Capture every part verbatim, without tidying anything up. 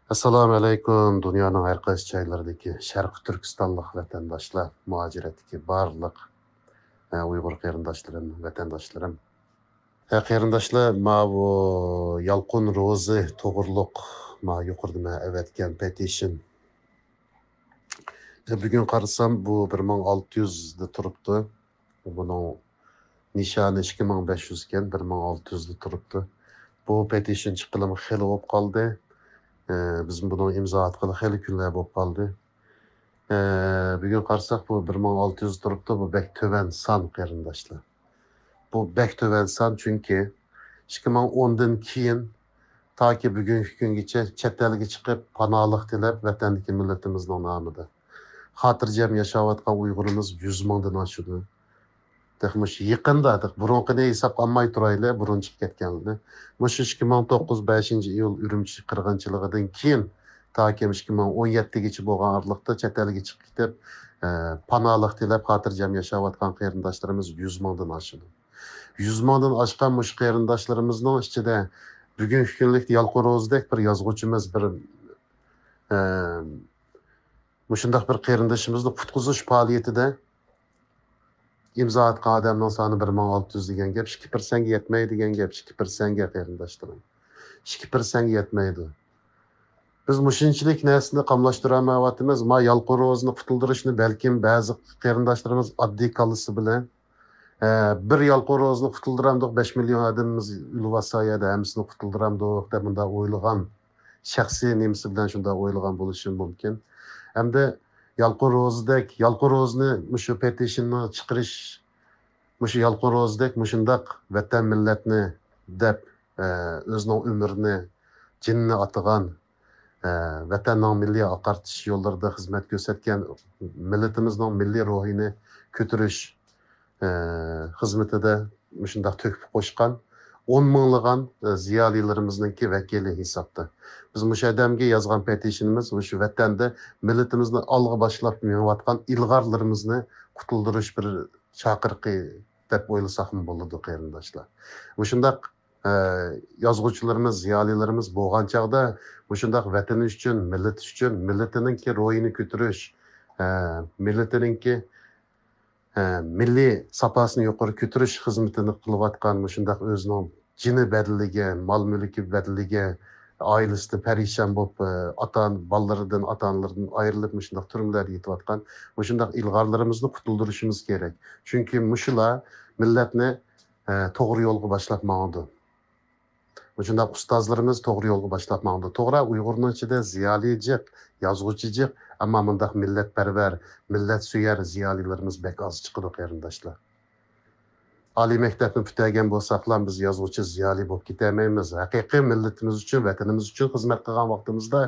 ئەسسالامۇ ئەلەيكۇم، دۇنيانىڭ ھەر قايسى جايلىرىدىكى شەرقىي تۈركىستانلىق ۋەتەنداشلار، مۇھاجىرەتتىكى بارلىق، ئە، ئۇيغۇر قېرىنداشلىرىم، ۋەتەنداشلىرىم. ئە، قېرىنداشلار، ماۋۇ يالقۇن روزى توغرۇلۇق، ما يۇقىرىدا مەن ئەۋەتكەن پېتىشن. ئە، بۈگۈن قارىسام، بۇ بىر مىڭ ئالتە يۈزدە تۇرۇپتۇ. بۇنىڭ نىشانى ئىككى مىڭ بەش يۈز ئىكەن، بىر مىڭ ئالتە يۈزدە تۇرۇپتۇ. بۇ پېتىشن چىققىلىمۇ خېلى بولۇپ قالدى. ئە، بىز بۇنىڭ ئىمزا ئاتقىلى خېلى كۈنلەر بولۇپ قالدى. ئە، بۈگۈن قارىساق، بۇ بىر مىڭ ئالتە يۈز تۇرۇپتۇ. بۇ بەك تۆۋەن سان، قېرىنداشلار. بۇ بەك تۆۋەن سان، چۈنكى ئىككى مىڭ ئوندىن كېيىن تاكى بۈگۈنكى كۈنگىچە چەت ئەلگە چىقىپ، پاناھلىق تىلەپ، ۋەتەندىكى مىللىتىمىزنىڭ نامىدا خاتىرجەم ياشاۋاتقان ئۇيغۇرىمىز يۈز مىڭدىن ئاشىدۇ. تېخى مۇشۇ يېقىندا، تېخى بۇرۇنقىنى ھېسابقا ئالماي تۇرايلى، بۇرۇن چىقىپ كەتكەنلىرىنى. مۇشۇ ئىككى مىڭ توققۇز بەشىنچى ئىيۇل ئۈرۈمچى قىرغىنچىلىقىدىن كېيىن، تاكى ئىككى مىڭ ئون يەتتىگىچە بولغان ئارىلىقتا چەت ئەلگە چىقىپ كېتىپ، ئە، پاناھلىق تىلەپ، خاتىرجەم ياشاۋاتقان قېرىنداشلىرىمىز يۈز مىڭدىن ئاشىدۇ. يۈز مىڭدىن ئاشقان مۇشۇ قېرىنداشلىرىمىزنىڭ ئىچىدە بۈگۈنكى كۈنلۈكتە يالقۇن روزىدەك بىر يازغۇچىمىز، بىر، ئە، مۇشۇنداق بىر قېرىندىشىمىزنى قۇتقۇزۇش پائالىيىتىدە ئىمزا ئاتقان ئادەمنىڭ سانى بىر مىڭ ئالتە يۈز دېگەن گەپ، ئىككى پىرسەنتكە يەتمەيدۇ دېگەن گەپ، ئىككى پىرسەنتكە، قېرىنداشلىرىم. ئىككى پىرسەنتكە يەتمەيدۇ. بىز مۇشۇنچىلىك نەرسىنى قاملاشتۇرالمايۋاتىمىز. ما يالقۇن روزىنى قۇتۇلدۇرۇشنى بەلكىم بەزى قېرىنداشلىرىمىز ئاددىي كاللىسى بىلەن، ئە، بىر يالقۇن روزىنى قۇتۇلدۇرامدۇق، بەش مىليون ئادەمىمىز ئۆلۈۋاتسا يەردە ھەممىسىنى قۇتۇلدۇرامدۇق دەپ مۇنداق ئويلىغان، شەخسىي نېمىسى بىلەن شۇنداق ئويلىغان بولۇشى مۇمكىن. ئەمدى يالقۇن روزىدەك، يالقۇن روزىنى مۇشۇ پېتىشننى چىقىرىش، مۇشۇ يالقۇن روزىدەك مۇشۇنداق ۋەتەن مىللەتنى دەپ، ئە، ئۆزىنىڭ ئۆمرىنى، جېنىنى ئاتىغان، ئە، ۋەتەننىڭ مىللىي ئاقارتىش يوللىرىدا خىزمەت كۆرسەتكەن، مىللىتىمىزنىڭ مىللىي روھىنى كۆتۈرۈش، ئە، خىزمىتىدە مۇشۇنداق تۆھپە قوشقان ئون مىڭلىغان، ئە، زىيالىيلىرىمىزنىڭكى ۋەكىلى ھېسابتا. بىز مۇشۇ ئادەمگە يازغان پېتىشنىمىز مۇشۇ ۋەتەندە مىللىتىمىزنى ئالغا باشلاپ مېڭىۋاتقان ئىلغارلىرىمىزنى قۇتۇلدۇرۇش بىر چاقىرىقى دەپ ئويلىساقمۇ بولىدۇ، قېرىنداشلار. مۇشۇنداق، ئە، يازغۇچىلىرىمىز، زىيالىيلىرىمىز بولغان چاغدا مۇشۇنداق ۋەتىنى ئۈچۈن، مىللىتى ئۈچۈن، مىللىتىنىڭكى روھىنى كۆتۈرۈش، ئە، مىللىتىنىڭكى، ئە، مىللىي ساپاسىنى يۇقىرى كۆتۈرۈش خىزمىتىنى قىلىۋاتقان، مۇشۇنداق ئۆزىنىڭ جېنى بەدىلىگە، مال-مۈلكى بەدىلىگە، ئائىلىسىدە پەرىشان بولۇپ، ئاتا، بالىلىرىدىن، ئاتا-ئانىلىرىدىن ئايرىلىپ، مۇشۇنداق تۈرمىلەردە يېتىۋاتقان مۇشۇنداق ئىلغارلىرىمىزنى قۇتۇلدۇرۇشىمىز كېرەك. چۈنكى مۇشۇلار مىللەتنى، ئە، توغرا يولغا باشلاپ ماڭىدۇ. مۇشۇنداق ئۇستازلىرىمىز توغرا يولغا باشلاپ ماڭىدۇ. توغرا، ئۇيغۇرنىڭ ئىچىدە زىيالىي جىق، يازغۇچى جىق، ئەمما مۇنداق مىللەتپەرۋەر، مىللەتسۆيەر زىيالىيلىرىمىز بەك ئاز چىقىدۇ، قېرىنداشلار. ئالىي مەكتەپنى پۈتتۈرگەن بولساقلا، بىز يازغۇچى، زىيالىي بولۇپ كېتەلمەيمىز. ھەقىقىي مىللىتىمىز ئۈچۈن، ۋەتىنىمىز ئۈچۈن خىزمەت قىلغان ۋاقتىمىزدا،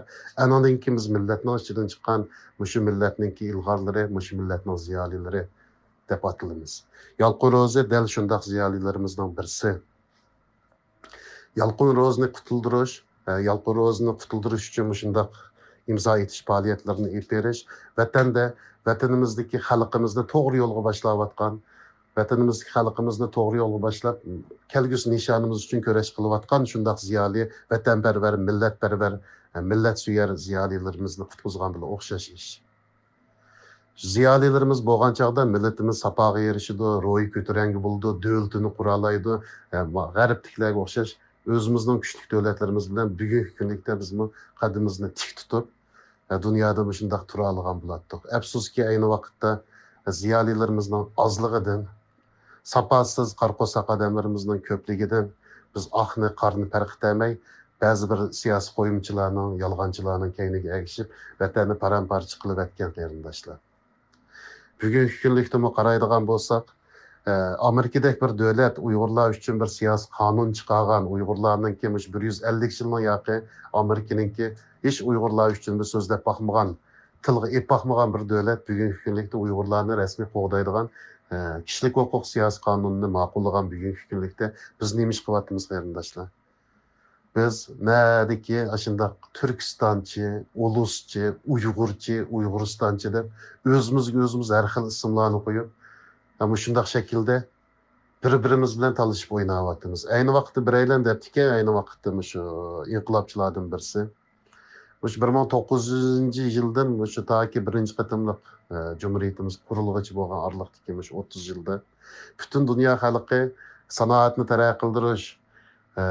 ئانىڭدىن كېيىن بىز مىللەتنىڭ ئىچىدىن چىققان مۇشۇ مىللەتنىڭكى ئىلغارلىرى، مۇشۇ مىللەتنىڭ زىيالىيلىرى دەپ ئاتىلىمىز. يالقۇن روزى دەل شۇنداق زىيالىيلىرىمىزنىڭ بىرسى. يالقۇن روزىنى قۇتۇلدۇرۇش، ئە، يالقۇن روزىنى قۇتۇلدۇرۇش ئۈچۈن مۇشۇنداق ئىمزا ئېتىش پائالىيەتلىرىنى ئېلىپ بېرىش، ۋەتەندە، ۋەتىنىمىزدىكى خەلقىمىزنى توغرا يولغا باشلاۋاتقان، ۋەتىنىمىزدىكى خەلقىمىزنى توغرا يولغا باشلاپ، كەلگۈسى نىشانىمىز ئۈچۈن كۈرەش قىلىۋاتقان شۇنداق زىيالىي، ۋەتەنپەرۋەر، مىللەتپەرۋەر، ئە، مىللەتسۆيەر زىيالىيلىرىمىزنى قۇتقۇزغان بىلەن ئوخشاش ئىش. زىيالىيلىرىمىز بولغان چاغدا مىللىتىمىز ساپاغا ئېرىشىدۇ، روھى كۆتۈرەڭگۈ بولىدۇ، دۆلىتىنى قۇرالايدۇ. ئە، ما-، غەربتىكىلەرگە ئوخشاش ئۆزىمىزنىڭ كۈچلۈك دۆلەتلىرىمىز بىلەن بۈگۈنكى كۈنلۈكتە بىزمۇ قەددىمىزنى تىك تۇتۇپ، ئە، دۇنيادا مۇشۇنداق تۇرالىغان بولاتتۇق. ئەپسۇسكى، ئەينى ۋاقىتتا زىيالىيلىرىمىزنىڭ ئازلىقىدىن، ساپاسىز قارا قورساق ئادەملىرىمىزنىڭ كۆپلۈكىدىن بىز ئاقنى، قارنى پەرق ئېتەلمەي، بەزى بىر سىياسىي قويمىچىلارنىڭ، يالغانچىلارنىڭ كەينىگە ئەگىشىپ، ۋەتەننى پارام-پارچە قىلىۋەتكەن قېرىنداشلار. بۈگۈنكى كۈنلۈكتىمۇ قارايدىغان بولساق، ئە، ئامېرىكىدەك بىر دۆلەت ئۇيغۇرلار ئۈچۈن بىر سىياسىي قانۇن چىقارغان، ئۇيغۇرلارنىڭكى مۇشۇ بىر يۈز ئەللىك يىلنىڭ ياقى ئامېرىكىنىڭكى ھېچ ئۇيغۇرلار ئۈچۈن بىر سۆزلەپ باقمىغان، تىلغا ئېلىپ باقمىغان بىر دۆلەت بۈگۈنكى كۈنلۈكتە ئۇيغۇرلارنى رەسمىي قوغدايدىغان، ئە، كىشىلىك ھوقۇق سىياسىي قانۇنىنى ماقۇللىغان بۈگۈنكى كۈنلۈكتە بىز نېمە ئىش قىلىۋاتىمىز، قېرىنداشلار؟ بىز نەدىكى ئاشۇنداق تۈركىستانچى، ئۇلۇسچى، ئۇيغۇرچى، ئۇيغۇرىستانچى دەپ ئۆزىمىزگە ئۆزىمىز ھەر خىل ئىسىملارنى قويۇپ، مۇشۇنداق شەكىلدە بىر-بىرىمىز بىلەن تالىشىپ ئويناۋاتىمىز. ئەينى ۋاقىتتا بىرەيلەن دەپتىكەن، ئەينى ۋاقىتتا مۇشۇ ئىنقىلابچىلاردىن بىرسى، مۇشۇ بىر مىڭ توققۇز يۈزىنچى يىلدىن مۇشۇ تاكى بىرىنچى قېتىملىق، ئە، جۇمھۇرىيىتىمىز قۇرۇلغۇچە بولغان ئارىلىقتىكى مۇشۇ ئوتتۇز يىلدا پۈتۈن دۇنيا خەلقى سانائەتنى تەرەققىي قىلدۇرۇش، ئە،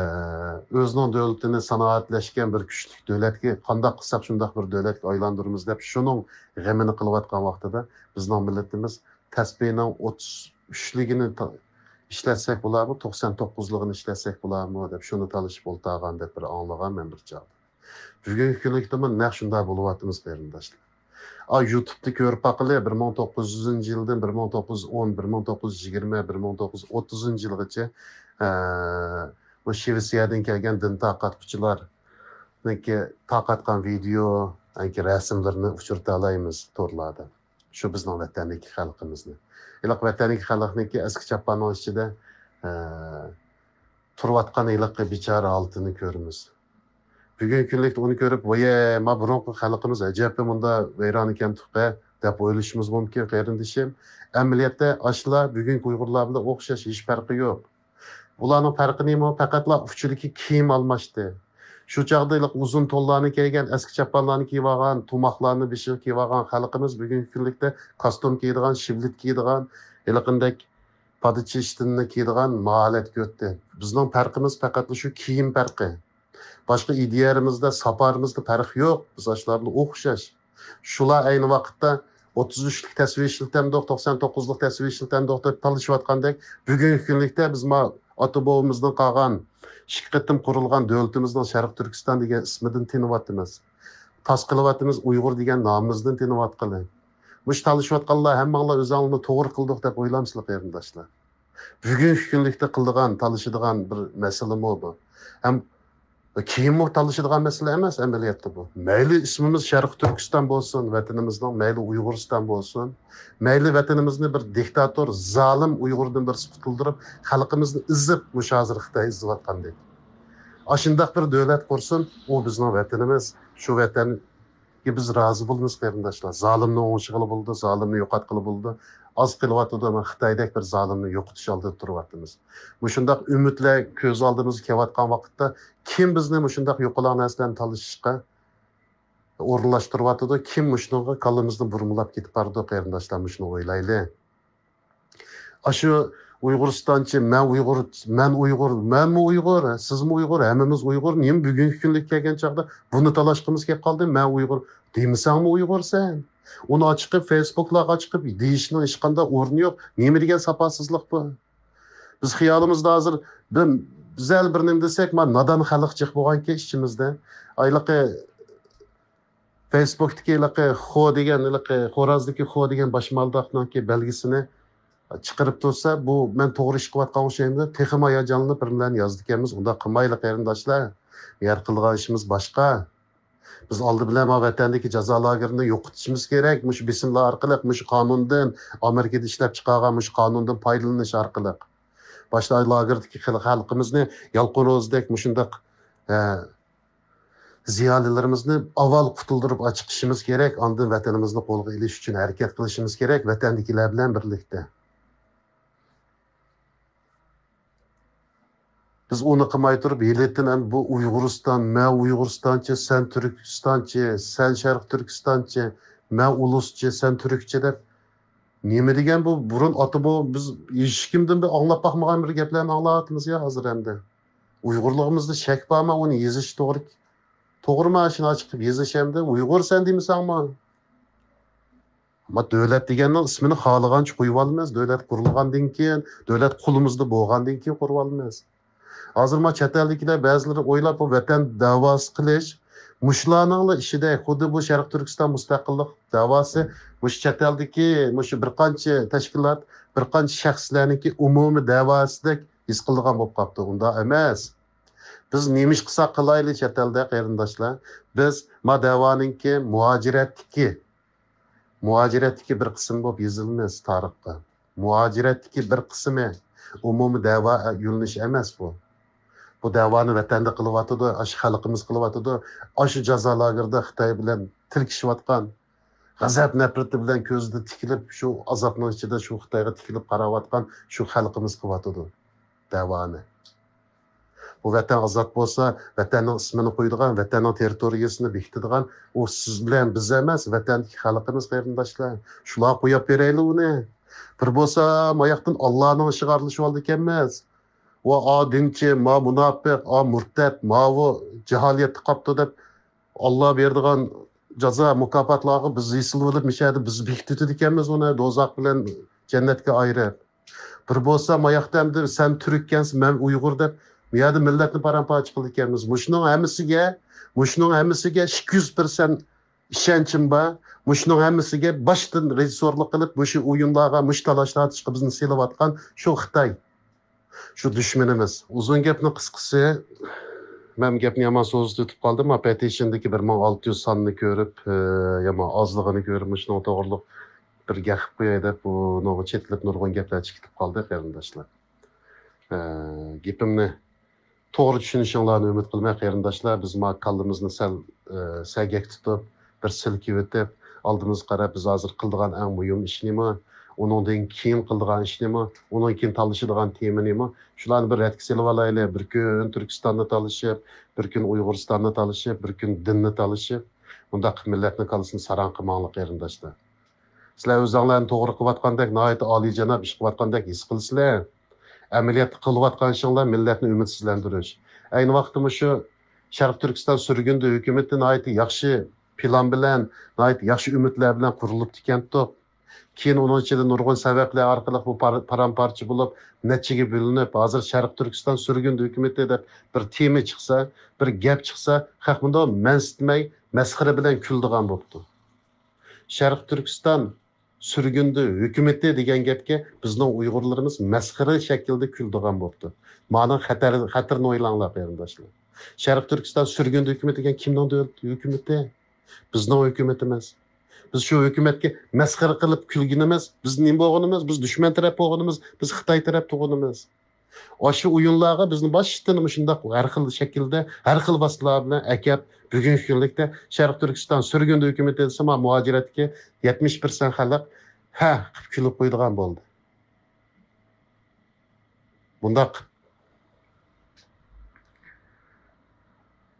ئۆزىنىڭ دۆلىتىنى سانائەتلەشكەن بىر كۈچلۈك دۆلەتكە، قانداق قىلساق شۇنداق بىر دۆلەتكە ئايلاندۇرىمىز دەپ شۇنىڭ غېمىنى قىلىۋاتقان ۋاقتىدا بىزنىڭ مىللىتىمىز تەسبىھنىڭ ئوتتۇز ئۈچلۈكىنى تا-، ئىشلەتسەك بولارمۇ، توقسان توققۇزلۇقىنى ئىشلەتسەك بولارمۇ دەپ شۇنى تالىشىپ ئولتۇرغان دەپ بىر ئاڭلىغان مەن بىر چاغدا. بۈگۈنكى كۈنلۈكتىمۇ نەق شۇنداق بولۇۋاتىمىز، قېرىنداشلار. ئا، يۇتۇبتا كۆرۈپ باقىلى، بىر مىڭ توققۇز يۈزىنچى يىلدىن بىر مىڭ توققۇز يۈز ئون، بىر مىڭ توققۇز يۈز يىگىرمە، بىر مىڭ توققۇز يۈز ئوتتۇزىنچى يىلغىچە، ئە، بۇ شىۋېتسىيەدىن كەلگەن دىن تارقاتقۇچىلارنىڭكى تارقاتقان ۋىدېئو، ئەنكى رەسىملىرىنى ئۇچرىتالايمىز تورلاردا. شۇ بىزنىڭ ۋەتەندىكى خەلقىمىزنى. ھېلىقى ۋەتەندىكى خەلقنىڭكى ئەسكى چاپاننىڭ ئىچىدە، ئە، تۇرۇۋاتقان ھېلىقى بىچارە ھالىتىنى كۆرىمىز. بۈگۈنكى كۈنلۈكتە ئۇنى كۆرۈپ، ۋايە، ما بۇرۇنقى خەلقىمىز ئەجەبمۇ مۇندا ۋەيران ئىكەنتۇق-ھە، دەپ ئويلىشىمىز مۇمكىن، قېرىندىشىم. ئەمەلىيەتتە ئاشۇلار بۈگۈنكى ئۇيغۇرلار بىلەن ئوخشاش، ھېچ پەرقى يوق. ئۇلارنىڭ پەرقى نېمە؟ پەقەتلا ئۇچىدىكى كىيىم ئالماشتى. شۇ چاغدا ھېلىقى ئۇزۇن تونلارنى كىيگەن، ئەسكى چاپانلارنى كىيىۋالغان، تۇماقلارنى بېشىغا كىيىۋالغان خەلقىمىز بۈگۈنكى كۈنلۈكتە كاستيۇم كىيىدىغان، شىۋلىت كىيىدىغان، ھېلىقىندەك پادىچى ئىشتىنىنى كىيىدىغان ھالەتكە ئۆتتى. بىزنىڭ پەرقىمىز پەقەتلا شۇ كىيىم پەرقى. باشقا ئىدىيەلىرىمىزدە، ساپارىمىزدا پەرق يوق. بىز ئاشۇلار بىلەن ئوخشاش. شۇلار ئەينى ۋاقىتتا ئوتتۇز ئۈچلۈك تەسۋىر ئىشلىتەمدۇق، توقسان توققۇزلۇق تەسۋىر ئىشلىتەمدۇق دەپ تالىشىۋاتقاندەك، بۈگۈنكى كۈنلۈكتە بىز ما ئاتا بوۋىمىزدىن قالغان ئىككى قېتىم قۇرۇلغان دۆلىتىمىزنىڭ شەرقىي تۈركىستان دېگەن ئىسمىدىن تىنىۋاتىمىز. تاس قىلىۋاتىمىز ئۇيغۇر دېگەن نامىمىزدىن تىنىۋاتقىلى. مۇشۇ تالىشىۋاتقانلار ھەممىڭلار ئۆزۈڭلارنى توغرا قىلدۇق دەپ ئويلامسىلەر، قېرىنداشلار؟ بۈگۈنكى كۈنلۈكتە قىلىدىغان، تالىشىدىغان بىر مەسىلىمۇ بۇ. ھەم كېيىنمۇ تالىشىدىغان مەسىلە ئەمەس ئەمەلىيەتتە بۇ. مەيلى ئىسمىمىز شەرقىي تۈركىستان بولسۇن، ۋەتىنىمىزنىڭ، مەيلى ئۇيغۇرىستان بولسۇن، مەيلى ۋەتىنىمىزنى بىر دىكتاتور، زالىم ئۇيغۇردىن بىرسى قۇتۇلدۇرۇپ، خەلقىمىزنى ئېزىپ، مۇشۇ ھازىر خىتاي ئېزىۋاتقاندەك. ئاشۇنداق بىر دۆلەت قۇرسۇن، ئۇ بىزنىڭ ۋەتىنىمىز، شۇ ۋەتەن بىز رازى بولىمىز، قېرىنداشلار. زالىمنى ئوڭشىغىلى بولىدۇ، زالىمنى يوقاتقىلى بولىدۇ. ئاز قېلىۋاتىدۇ، مانا خىتايدەك بىر زالىمنى يوقىتىش ئالدىدا تۇرۇۋاتىمىز. مۇشۇنداق ئۈمىدلەر كۆز ئالدىمىزغا كېلىۋاتقان ۋاقىتتا، كىم بىزنى مۇشۇنداق يوقىلاڭ نەرسىلەرنى تالىشىشقا ئورۇنلاشتۇرۇۋاتىدۇ؟ كىم مۇشۇنىڭغا كاللىمىزنى بۇرمىلاپ كېتىپ بارىدۇ، قېرىنداشلار؟ مۇشۇنى ئويلايلى. ئاشۇ ئۇيغۇرىستانچى، مەن ئۇيغۇر، مەن ئۇيغۇر، مەنمۇ ئۇيغۇر، سىزمۇ ئۇيغۇر، ھەممىمىز ئۇيغۇر. نېمە بۈگۈنكى كۈنلۈككە كەلگەن چاغدا بۇنى تالاشقىمىز كېلىپ قالدى؟ مەن ئۇيغۇر دېمىسەڭمۇ ئۇيغۇرسەن. ئۇنى ئاچىقىپ، فېيسبۇكلارغا ئاچىقىپ دېيىشنىڭ ھېچقانداق ئورنى يوق. نېمە دېگەن ساپاسىزلىق بۇ؟ بىز خىيالىمىزدا ھازىر بىر، بىز ھەل بىر نېمە دېسەك، ما نادان خەلق جىق بولغانكەن ئىچىمىزدە. ئايلىقى فېيسبۇكتىكى ھېلىقى خو دېگەن، ھېلىقى خورازدىكى خو دېگەن باشمالداقنىڭكى بەلگىسىنى چىقىرىپ تۇرسا، بۇ مەن توغرا ئىش قىلىۋاتقان ئوخشايمدۇ؟ تېخىمۇ ھاياجانلىنىپ بىر نېمىلەرنى يازىدىكەنمىز. ئۇنداق قىلمايلى، قېرىنداشلار. بۇ يەردە قىلىدىغان ئىشىمىز باشقا. بىز ئالدى بىلەن ما ۋەتەندىكى جازا لاگېرىنى يوقىتىشىمىز كېرەك. مۇشۇ بېسىملار ئارقىلىق، مۇشۇ قانۇندىن، ئامېرىكىدا ئىشلەپ چىقارغان مۇشۇ قانۇندىن پايدىلىنىش ئارقىلىق. باشتا لاگېردىكى خەل-، خەلقىمىزنى يالقۇن روزىدەك مۇشۇنداق، ھە، زىيالىيلىرىمىزنى ئاۋۋال قۇتۇلدۇرۇپ چىقىشىمىز كېرەك، ئاندىن ۋەتىنىمىزنى قولغا ئېلىش ئۈچۈن ھەرىكەت قىلىشىمىز كېرەك، ۋەتەندىكىلەر بىلەن بىرلىكتە. بىز ئۇنى قىلماي تۇرۇپ، ھېلىتىن ئەمدى بۇ ئۇيغۇرىستان، مەن ئۇيغۇرىستانچى، سەن تۈركىستانچى، سەن شەرقىي تۈركىستانچى، مەن ئۇلۇسچى، سەن تۈركچى دەپ نېمە دېگەن بۇ؟ بۇرۇن ئاتا بوۋا، بىز ھېچكىمدىن بىر ئاڭلاپ باقمىغان بىر گەپلەرنى ئاڭلاۋاتىمىز يا ھازىر ئەمدى. ئۇيغۇرلۇقىمىزدا شەك بارمۇ؟ ئۇنى يېزىش توغرا، توغرىمۇ؟ شۇنى چىقىپ يېزىش ئەمدى. ئۇيغۇرسەن دېمىسەڭمۇ. ئەمما دۆلەت دېگەننىڭ ئىسمىنى خالىغانچە قويۇۋالىمىز. دۆلەت قۇرۇلغاندىن كېيىن، دۆلەت قولىمىزدا بولغاندىن كېيىن قۇرۇۋالىمىز. ھازىر ما چەت ئەلدىكىلەر بەزىلىرى ئويلاپ، بۇ ۋەتەن دەۋاسى قىلىش مۇشۇلارنىڭلا ئىشىدەك، خۇددى بۇ شەرقىي تۈركىستان مۇستەقىللىق دەۋاسى مۇشۇ چەت ئەلدىكى مۇشۇ بىر قانچە تەشكىلات، بىر قانچە شەخسلەرنىڭكى ئومۇمىي دەۋاسىدەك ھېس قىلىدىغان بولۇپ قاپتۇ. ئۇنداق ئەمەس. بىز نېمە ئىش قىلساق قىلايلى چەت ئەلدە، قېرىنداشلار، بىز ما دەۋانىڭكى مۇھاجىرەتتىكى مۇھاجىرەتتىكى بىر قىسىم بولۇپ يېزىلىمىز تارىخقا. مۇھاجىرەتتىكى بىر قىسمى، ئومۇمىي دەۋا يۆنىلىشى ئەمەس بۇ. بۇ دەۋانى ۋەتەندە قىلىۋاتىدۇ، ئاشۇ خەلقىمىز قىلىۋاتىدۇ. ئاشۇ جازا لاگېرىدا خىتاي بىلەن تىركىشىۋاتقان، غەزەپ نەپرىتى بىلەن كۆزىدە تىكىلىپ، شۇ ئازابنىڭ ئىچىدە شۇ خىتايغا تىكىلىپ قاراۋاتقان شۇ خەلقىمىز قىلىۋاتىدۇ دەۋانى. بۇ ۋەتەن ئازاد بولسا، ۋەتەننىڭ ئىسمىنى قويىدىغان، ۋەتەننىڭ تېررىتورىيەسىنى بېكىتىدىغان ئۇ سىز بىلەن بىز ئەمەس، ۋەتەندىكى خەلقىمىز، قېرىنداشلار. شۇلارغا قويۇپ بېرەيلى ئۇنى. بىر بولسا، ماياقتىن ئاللانىڭ ئىشىغا ئارىلىشىۋالىدىكەنمىز. ۋا ئا دىنچى، ما مۇناپىق، ئا مۇرتەت، ماۋۇ جاھالىيەتتە قاپتۇ دەپ، ئاللا بېرىدىغان جازا، مۇكاپاتلارغا بىز ھېسىلىۋېلىپ، مۇشۇ يەردە بىز بېكىتىۋېتىدىكەنمىز ئۇنى دوزاخ بىلەن جەننەتكە ئايرىپ. بىر بولسا، ماياقتا ئەمدى سەن تۈرككەنسەن، مەن ئۇيغۇر دەپ، بۇ يەردە مىللەتنى پارام-پارچە قىلىدىكەنمىز. مۇشۇنىڭ ھەممىسىگە، مۇشۇنىڭ ھەممىسىگە ئىككى يۈز پىرسەنت ئىشەنچىم بار. مۇشۇنىڭ ھەممىسىگە باشتىن رېژىسسورلۇق قىلىپ، مۇشۇ ئويۇنلارغا، مۇشۇ تالاش-تارتىشقا بىزنى سېلىۋاتقان شۇ خىتاي. شۇ دۈشمىنىمىز. ئۇزۇن گەپنىڭ قىسقىسى، مەن گەپنى يامان سوزۇپ ئۆتۈپ قالدىم. ما پەتىشىندىكى بىر مىڭ ئالتە يۈز ساننى كۆرۈپ، ئى، يامان ئازلىقىنى كۆرۈپ، مۇشۇنىڭ توغرىلىق بىر گەپ قىلىپ قوياي دەپ، بۇنىڭغا چېتىلىپ نۇرغۇن گەپلەر چىقىپ قالدى، قېرىنداشلار. ئى، گېپىمنى توغرا چۈشىنىشىڭلارنى ئۈمىد قىلىمەن، قېرىنداشلار. بىز ما كاللىمىزنى سەل، ئى، سەگەك تۇتۇپ، بىر سىلكىۋېتىپ، ئالدىمىزغا قاراپ، بىز ھازىر قىلىدىغان ئەڭ مۇھىم ئىش نېمە؟ ئۇنىڭدىن كېيىن قىلىدىغان ئىش نېمە؟ ئۇنىڭ كېيىن تالىشىدىغان تېما نېمە؟ شۇلارنى بىر رەتكە سېلىۋالايلى. بىر كۈن تۈركىستاننى تالىشىپ، بىر كۈن ئۇيغۇرىستاننى تالىشىپ، بىر كۈن دىننى تالىشىپ، بۇنداق قىلىپ مىللەتنىڭ كاللىسىنى ساراڭ قىلماڭلار، قېرىنداشلار. سىلەر ئۆزۈڭلارنى توغرا قىلىۋاتقاندەك، ناھايىتى ئالىيجاناب ئىش قىلىۋاتقاندەك ھېس قىلىسىلەر. ئەمەلىيەتتە قىلىۋاتقان ئىشىڭلار مىللەتنى ئۈمىدسىزلەندۈرۈش. ئەينى ۋاقىتتا مۇشۇ شەرقىي تۈركىستان سۈرگۈندە ھۆكۈمىتى ناھايىتى ياخشى پىلان بىلەن، ناھايىتى ياخشى ئۈمىدلەر بىلەن قۇرۇلۇپتىكەنتۇق. كېيىن ئۇنىڭ ئىچىدە نۇرغۇن سەۋەبلەر ئارقىلىق بۇ پار-، پارام-پارچە بولۇپ، نەچچىگە بۆلۈنۈپ، ھازىر شەرقىي تۈركىستان سۈرگۈندە ھۆكۈمىتى دەپ بىر تېما چىقسا، بىر گەپ چىقسا، خەق مۇنداق مەنسىتمەي، مەسخىرە بىلەن كۈلىدىغان بوپتۇ. شەرقىي تۈركىستان سۈرگۈندە ھۆكۈمىتى دېگەن گەپكە بىزنىڭ ئۇيغۇرلىرىمىز مەسخىرە شەكىلدە كۈلىدىغان بوپتۇ. مانىڭ خەتەر-، خەتىرىنى ئويلاڭلار، قېرىنداشلار. شەرقىي تۈركىستان سۈرگۈندە ھۆكۈمىتى دېگەن كىمنىڭ دۆلىتى، ھۆكۈمىتى؟ بىزنىڭ ھۆكۈمىتىمىز. بىز شۇ ھۆكۈمەتكە مەسخىرە قىلىپ كۈلگىنىمىز، بىز نېمە بولغىنىمىز، بىز دۈشمەن تەرەپ بولغىنىمىز، بىز خىتاي تەرەپ تۇرغىنىمىز. ئاشۇ ئويۇنلارغا بىزنى باشتىن مۇشۇنداق ھەر خىل شەكىلدە، ھەر خىل ۋاسىتىلەر بىلەن ئەكەپ، بۈگۈنكى كۈنلۈكتە شەرقىي تۈركىستان سۈرگۈندە ھۆكۈمىتى دېسە، ما مۇھاجىرەتتىكى يەتمىش پىرسەنت خەلق ھە قىلىپ كۈلۈپ قويىدىغان بولدى. بۇنداق،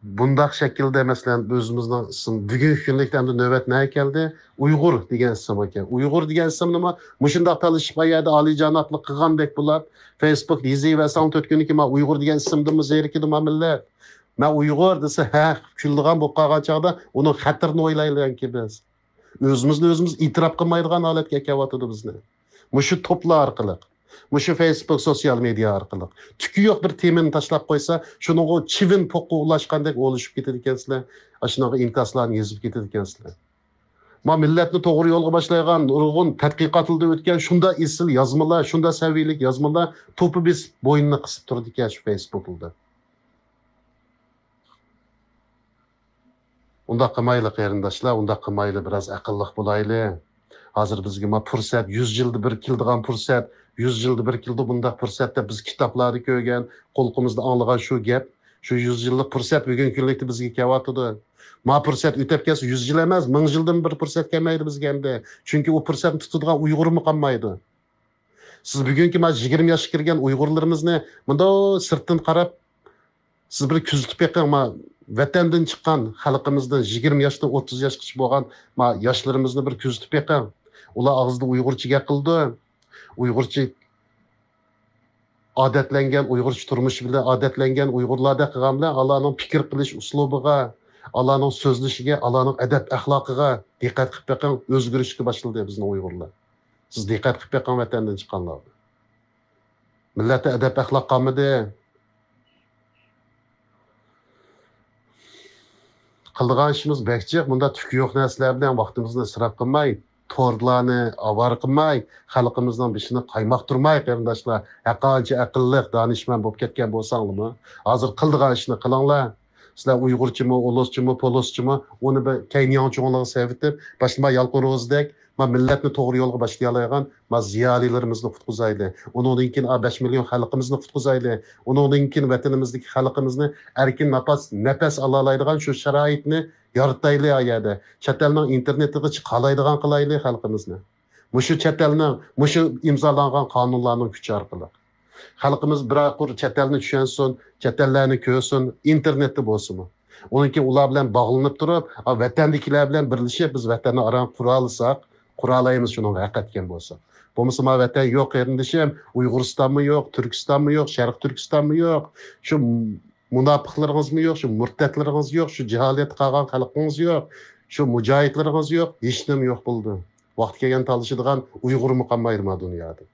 بۇنداق شەكىلدە، مەسىلەن، ئۆزىمىزنىڭ ئىسىم، بۈگۈنكى كۈنلۈكتە ئەمدى نۆۋەت نەگە كەلدى؟ ئۇيغۇر دېگەن ئىسىم ئىكەن. ئۇيغۇر دېگەن ئىسىمنىمۇ مۇشۇنداق تالىشىپ، ئا يەردە ئالىيجانابلىق قىلغاندەك بولۇپ، فېيسبۇكتا يېزىۋەرسەڭ تۆت كۈندىن كېيىن، ما ئۇيغۇر دېگەن ئىسىمدىنمۇ زېرىكىدۇ ما مىللەت. مەن ئۇيغۇر دېسە، ھە، كۈلىدىغان بولۇپ قالغان چاغدا ئۇنىڭ خەتىرىنى ئويلايلىكى بىز. ئۆزىمىزنى ئۆزىمىز ئېتىراپ قىلمايدىغان ھالەتكە ئەكەۋاتىدۇ بىزنى. مۇشۇ توپلار ئارقىلىق، مۇشۇ فېيسبۇك، سوتسىيال مېدىيا ئارقىلىق. تۈكى يوق بىر تېمىنى تاشلاپ قويسا، شۇنىڭغا چىۋىن پوققا ئۇلاشقاندەك ئولىشىپ كېتىدىكەنسىلەر. ئاشۇنىڭغا ئىنكاسلارنى يېزىپ كېتىدىكەنسىلەر. ما مىللەتنى توغرا يولغا باشلايدىغان نۇرغۇن تەتقىقاتلىرىدا ئۆتكەن شۇنداق ئېسىل يازمىلار، شۇنداق سەۋىيەلىك يازمىلار توپا بېسىپ بوينىنى قىسىپ تۇرىدىكەن شۇ فېيسبۇكلىردا. ئۇنداق قىلمايلى، قېرىنداشلار، ئۇنداق قىلمايلى، بىراز ئەقىللىق بولايلى. ھازىر بىزگە ما پۇرسەت، يۈز يىلدا بىر كېلىدىغان پۇرسەت، يۈز يىلدا بىر كېلىدۇ بۇنداق پۇرسەت دەپ بىز كىتابلاردا كۆرگەن، قۇلىقىمىزدا ئاڭلىغان شۇ گەپ، شۇ يۈز يىللىق پۇرسەت بۈگۈنكى كۈنلۈكتە بىزگە كېلىۋاتىدۇ. ما پۇرسەت ئۆتۈپ كەتسە، يۈز يىل ئەمەس، مىڭ يىلدىن بىر پۇرسەت كەلمەيدۇ بىزگە ئەمدى. چۈنكى ئۇ پۇرسەتنى تۇتىدىغان ئۇيغۇرمۇ قالمايدۇ. سىز بۈگۈنكى ما يىگىرمە ياشقا كىرگەن ئۇيغۇرلىرىمىزنى مۇنداق سىرتتىن قاراپ، سىز بىر كۆزىتىپ بېقىڭ، ما ۋەتەندىن چىققان خەلقىمىزدىن يىگىرمە ياشتىن ئوتتۇز ياشقىچە بولغان ما ياشلىرىمىزنى بىر كۆزىتىپ بېقىڭ. ئۇلار ئاغزىدا ئۇيغۇرچە گەپ قىلىدۇ. ئۇيغۇرچە ئادەتلەنگەن، ئۇيغۇرچە تۇرمۇش بىلەن ئادەتلەنگەن ئۇيغۇرلاردەك قىلغان بىلەن ئالارنىڭ پىكىر قىلىش ئۇسلۇبىغا، ئالارنىڭ سۆزلىشىگە، ئالارنىڭ ئەدەپ ئەخلاقىغا دىققەت قىلىپ بېقىڭ، ئۆزگىرىشكە باشلىدى بىزنىڭ ئۇيغۇرلار. سىز دىققەت قىلىپ بېقىڭ ۋەتەندىن چىققانلارغا. مىللەتتە ئەدەپ ئەخلاق قالمىدى. قىلىدىغان ئىشىمىز بەك جىق، مۇنداق تۈكى يوق نەرسىلەر بىلەن ۋاقتىمىزنى ئىسراپ قىلماي، تورلارنى ئاۋارە قىلماي، خەلقىمىزنىڭ بېشىنى قايماقتۇرماي، قېرىنداشلار، ھەققانچە ئەقىللىق، دانىشمەن بولۇپ كەتكەن بولساڭلىمۇ، ھازىر قىلىدىغان ئىشنى قىلىڭلار. سىلەر ئۇيغۇرچىمۇ، ئۇلۇسچىمۇ، پولۇسچىمۇ، ئۇنى بىر كەينىياڭ چوڭلىرىغا سېلىۋېتىپ، باشتا ما يالقۇن روزىدەك، ما مىللەتنى توغرا يولغا باشلىيالايدىغان، ما زىيالىيلىرىمىزنى قۇتقۇزايلى. ئۇنىڭدىن كېيىن، ئا، بەش مىليون خەلقىمىزنى قۇتقۇزايلى. ئۇنىڭدىن كېيىن ۋەتىنىمىزدىكى خەلقىمىزنى ئەركىن ناپاس نەپەس ئالالايدىغان شۇ شارائىتنى يارىتايلى ئا يەردە. چەت ئەلنىڭ ئىنتېرنېتىغا چىقالايدىغان قىلايلى خەلقىمىزنى. مۇشۇ چەت ئەلنىڭ، مۇشۇ ئىمزالانغان قانۇنلارنىڭ كۈچى ئارقىلىق. خەلقىمىز بىرەر قۇر چەت ئەلنى چۈشەنسۇن، چەت ئەللەرنى كۆرسۇن، ئىنتېرنېتتا بولسىمۇ. ئۇنىڭكى ئۇلار بىلەن باغلىنىپ تۇرۇپ، ئا، ۋەتەندىكىلەر بىلەن بىرلىشىپ، بىز ۋەتەننى ئاران قۇرالىساق، قۇرالايمىز شۇنىڭغا ھەققەتكەن بولسا. بولمىسا ما ۋەتەن يوق قېرىندىشىم، ئۇيغۇرىستانمۇ يوق، تۈركىستانمۇ يوق، شەرقىي تۈركىستانمۇ يوق. شۇ مۇناپىقلىرىڭىزمۇ يوق، شۇ مۇرتەتلىرىڭىز يوق، شۇ جاھالەتتە قالغان خەلقىڭىز يوق، شۇ مۇجاھىدلىرىڭىز يوق، ھېچنېمە يوق بولدى. ۋاقتى كەلگەن تالىشىدىغان ئۇيغۇرمۇ قالمايدۇ ما دۇنيادا.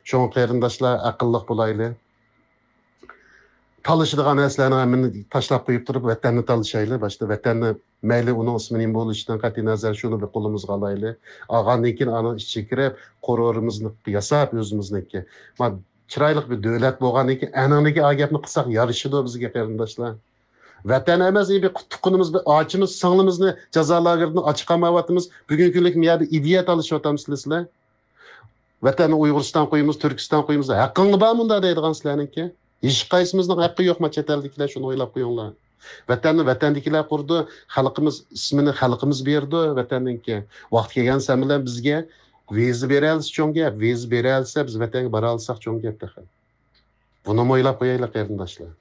شۇڭا قېرىنداشلار، ئەقىللىق بولايلى. تالىشىدىغان نەرسىلەرنىڭ ھەممىنى تاشلاپ قويۇپ تۇرۇپ، ۋەتەننى تالىشايلى. باشتا ۋەتەننى، مەيلى ئۇنىڭ ئىسمى نېمە بولۇشىدىن قەتئىي نەزەر، شۇنى بىر قولىمىزغا ئالايلى. ئالغاندىن كېيىن ئانىڭ ئىچىگە كىرىپ، قورۇرىمىزنى ياساپ، ئۆزىمىزنىڭكى. ما، چىرايلىق بىر دۆلەت بولغاندىن كېيىن، ئەنىڭدىكى ئا گەپنى قىلساق يارىشىدۇ بىزگە، قېرىنداشلار. ۋەتەن ئەمەس، بىر تۇغقىنىمىز، بىر ئاچىمىز، سىڭلىمىزنى جازا لاگېرىدىن ئاچىقالمايۋاتىمىز. بۈگۈنكى كۈنلۈك مۇ يەردە ئىدىيە تالىشىۋاتامسىلەر سىلەر. ۋەتەننى ئۇيغۇرىستان قويىمىز، تۈركىستان قويىمىز. ھەققىڭلار بار مۇنداق دەيدىغان سىلەرنىڭكى. ھېچقايسىمىزنىڭ ھەققى يوق، ما چەت ئەلدىكىلەر، شۇنى ئويلاپ قويۇڭلار. ۋەتەننى ۋەتەندىكىلەر قۇرىدۇ، خەلقىمىز ئىسمىنى خەلقىمىز بېرىدۇ ۋەتەننىڭكى. ۋاقتى كەلگەن سەن بىلەن بىزگە ۋىزا بېرەلىسە چوڭ گەپ، ۋىزا بېرەلىسە بىز ۋەتەنگە بارالىساق چوڭ گەپ تېخى. بۇنىمۇ ئويلاپ قويايلى قېرىنداشلار.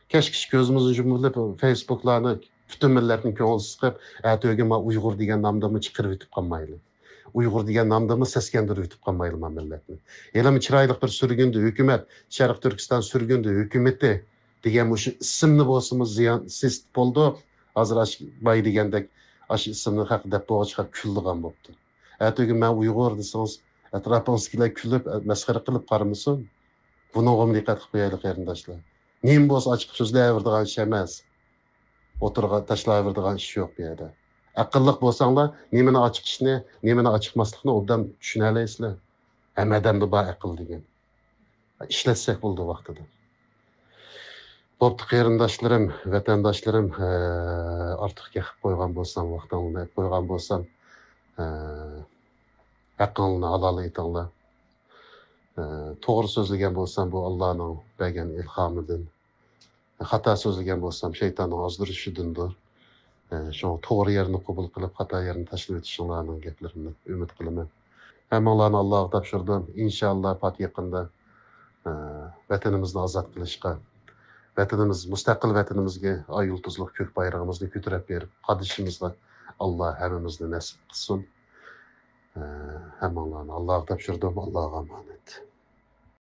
كەچكىچە كۆزىمىزنى يۇمۇپ فېيسبۇكلارنى پۈتۈن مىللەتنى كۆڭۈل سىقىپ، ئەتىگۈن ما ئۇيغۇر دېگەن نامدىنمۇ چىقىرىۋېتىپ قالمايلى. ئۇيغۇر دېگەن نامدىنمۇ سەسكەندۈرۈۋېتىپ قالمايلى ما مىللەتنى. ھېلىمۇ چىرايلىق بىر سۈرگۈندە ھۆكۈمەت، شەرقىي تۈركىستان سۈرگۈندە ھۆكۈمىتى دېگەن مۇشۇ ئىسىمنى بولسىمۇ زىيان سېسىتىپ بولدۇق. ھازىر ئاش-، باي دېگەندەك ئاشۇ ئىسىمنى ھەق دەپ بولغاچقا كۈلىدىغان بوپتۇ. ئەتىگۈن مەن ئۇيغۇر دېسىڭىز، ئەتراپىڭىزدىكىلەر كۈلۈپ، مەسخىرە قىلىپ قارىمىسۇن؟ بۇنىڭغىمۇ دىققەت قىلىپ قويايلى قېرىنداشلار. نېمە بولسا ئاچىقىپ سۆزلەۋېرىدىغان ئىش ئەمەس. ئوتتۇرىغا تاشلاۋېرىدىغان ئىش يوق بۇ يەردە. ئەقىللىق بولساڭلار، نېمىنى ئاچىقىشنى، نېمىنى ئاچىقماسلىقنى ئوبدان چۈشىنەلەيسىلەر. ھەممە ئادەمدە بار ئەقىل دېگەن. ئىشلەتسەك بولىدۇ ۋاقتىدا. بوپتۇ، قېرىنداشلىرىم، ۋەتەنداشلىرىم، ئە، ئارتۇق گەپ قىلىپ قويغان بولسام، ۋاقتىڭلارنى ئېلىپ قويغان بولسام، ئە، ھەققىڭلارنى ھالال ئېيتىڭلار. ئە، توغرا سۆزلىگەن بولسام، بۇ ئاللانىڭ بەرگەن ئىلھامىدىن. خاتا سۆزلىگەن بولسام، شەيتاننىڭ ئازدۇرۇشىدىندۇر. ئە، شۇڭا توغرا يەرنى قوبۇل قىلىپ، خاتا يەرنى تاشلىۋېتىشىڭلارنىڭ گەپلىرىنى ئۈمىد قىلىمەن. ھەممىڭلارنى ئاللاغا تاپشۇردۇم. ئىنشاللا پات يېقىندا، ئە، ۋەتىنىمىزنى ئازاد قىلىشقا، ۋەتىنىمىز، مۇستەقىل ۋەتىنىمىزگە ئاي يۇلتۇزلۇق كۆك بايرىقىمىزنى كۆتۈرۈپ بېرىپ قادىشىمىزغا ئاللا ھەممىمىزنى نەسىپ قىلسۇن. ئە، ھەممىڭلارنى ئاللاغا تاپشۇردۇم. ئاللاغا ئامانەت.